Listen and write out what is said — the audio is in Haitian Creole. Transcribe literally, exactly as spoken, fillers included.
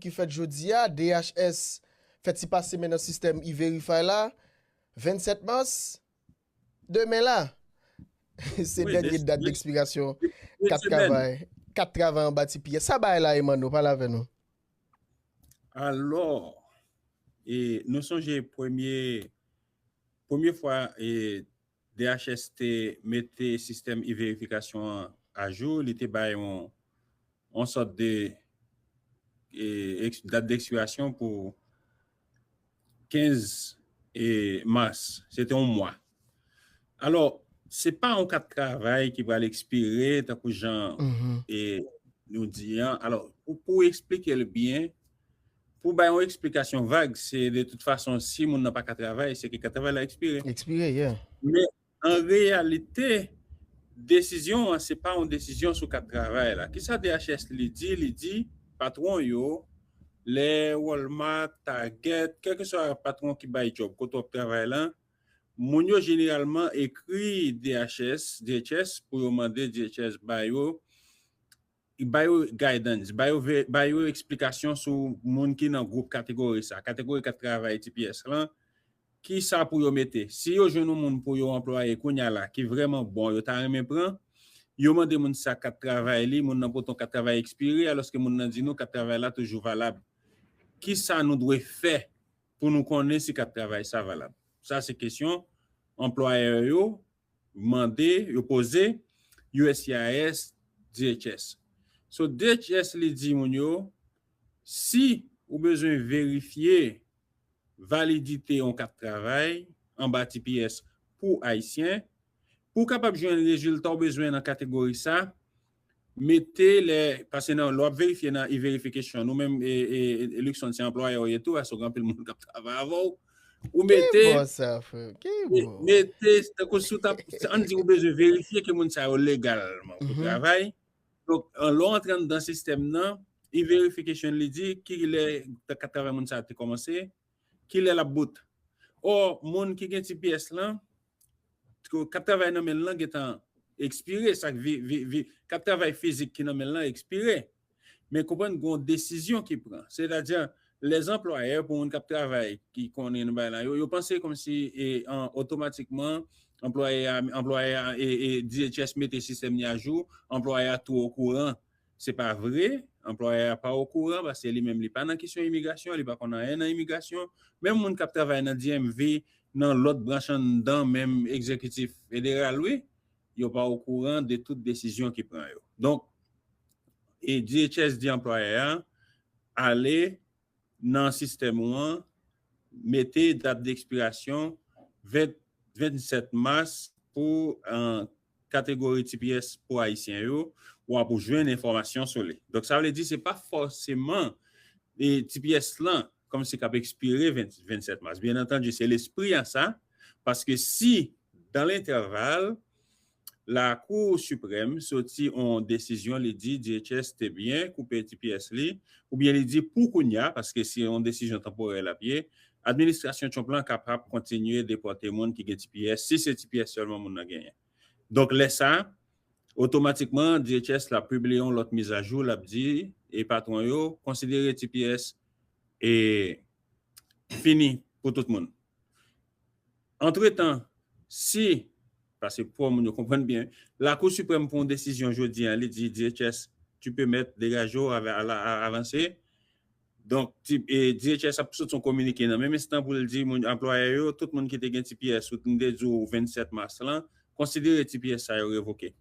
ki fèt jodi a, D H S fè ti pase men nan sistèm E-Verify la, vennsèt mas, demen la. Se dènye dat dekspirasyon kat travay, kat travay anba T P S. Sa bagay la, Emano, pale avè nou. Alò, e nou sonje premye premye fwa e D H S te mete sistèm e-verifikasyon an ajou, li te bay yon yon sòt de e, dat dekspirasyon pou kenz e, mas. Se te yon mwa. Alò, se pa yon kat travay ki pral ekspire tankou jan e, nou di an. Alò, pou, pou eksplike l byen, pou bay yon eksplikasyon vag, se de tout fason, si moun nan pa ka travay, se ke kat travay la ekspire. Ekspire, yeah. Men an reyalite, desizyon an se pa yon desizyon sou kat travay la. Kisa D H S li di? Li di patwon yo, lè Walmart, Target, kèlkeswa patwon ki bay djòb kote w ap travay la, moun yo jeneralman ekri D H S, D H S pou yo mande D H S ba yo ba yo guidance, ba yo, ba yo eksplikasyon sou moun ki nan gwoup kategori sa, kategori kat travay T P S lan, ki sa pou yo mete. Si yo jwenn yon moun pou yo anplwaye kounye a la, ki vrèman bon, yo ta renmen pran, yo mande moun sa kat travay li, moun nan pote yon kat travay ekspire, alòske moun nan di nou kat travay la toujou valab. Ki sa nou dwe fè pou nou konnen si kat travay sa valab? Sa se kesyon anplwayè yo mande, yo poze U S C I S, D H S. So, D H S li di moun yo, si ou bezwen verifye validite yon kat travay anba T P S pou Ayisyen, pou w kapab jwenn rezilta w bezwen nan kategori sa, mete lè, paske nan, lè w ap verifye nan e-verification, nou menm, e, e, e Luckson se anplwayè w ye tou, paske w gen anpil moun k ap travay avè w, ou mete, mete, tankou si w t ap, ann di ou bezwen verifye ke moun sa yo legalman pou travay. Donk, lè w antre anndan sistèm nan, e-verification li di ki lè kat travay moun sa te kòmanse, ki lè l ap bout. Ò, moun ki gen T P S lan, kat travay nan men l lan gentan ekspire, sa k vi, vi, vi, kat travay fizik ki nan men l lan ekspire. Men konprann gen yon desizyon ki pran. Sètadi, lèzanplwayè pou moun k ap travay, ki konnen nou bay la, yo, yo panse kòmsi e, an, otomatikman, anplwayè a, anplwayè a, e, e D H S mete sistèm li ajou, anplwayè a tou okouran. Se pa vre, anplwayè a pa okouran, paske li menm li pa nan kesyon imigrasyon, li pa konn anyen nan imigrasyon. Menm moun k ap travay nan D M V, nan lòt branch anndan menm egzekitif federal, wi, yo pa okouran de tout desizyon ki pran yo. Donk, e D H S di anplwayè a, ale nan sistèm ou an, mete dat dekspirasyon ven, vennsèt mas pou, e, kategori T P S pou Ayisyen yo, w ap jwenn enfòmasyon sou li. Donk, sa vle di, se pa fòseman e T P S lan, kòmsi k ap ekspire ven, vennsèt mas. Byen antandi, se lespri a sa, paske si, dans l'intervalle, Lakou Siprèm soti yon desizyon, li di D H S te byen koupe T P S li, oubyen li di pou kounye a, paske se yon desizyon tanporè l ap ye, administrasyon Trump lan kapab kontinye depòte moun ki gen T P S, si se T P S sèlman moun nan genyen. Donk, lè sa, otomatikman, D H S la pibliye yon lòt mizajou, l ap di, e patwon yo, konsidere T P S e fini pou tout moun. Antretan, si, paske pou moun yo konprann byen, Lakou Siprèm pran yon desizyon jodi a, li di D H S, tu peux mettre, degaje w, ava-, ala-, a-, avanse. Donk, ti, e, D H S ap sot yon kominike nan menm enstan pou l di moun, anplwayè yo, tout moun ki te gen T P S, ou te di w vennsèt mas lan, konsidere T P S sa yo revoke.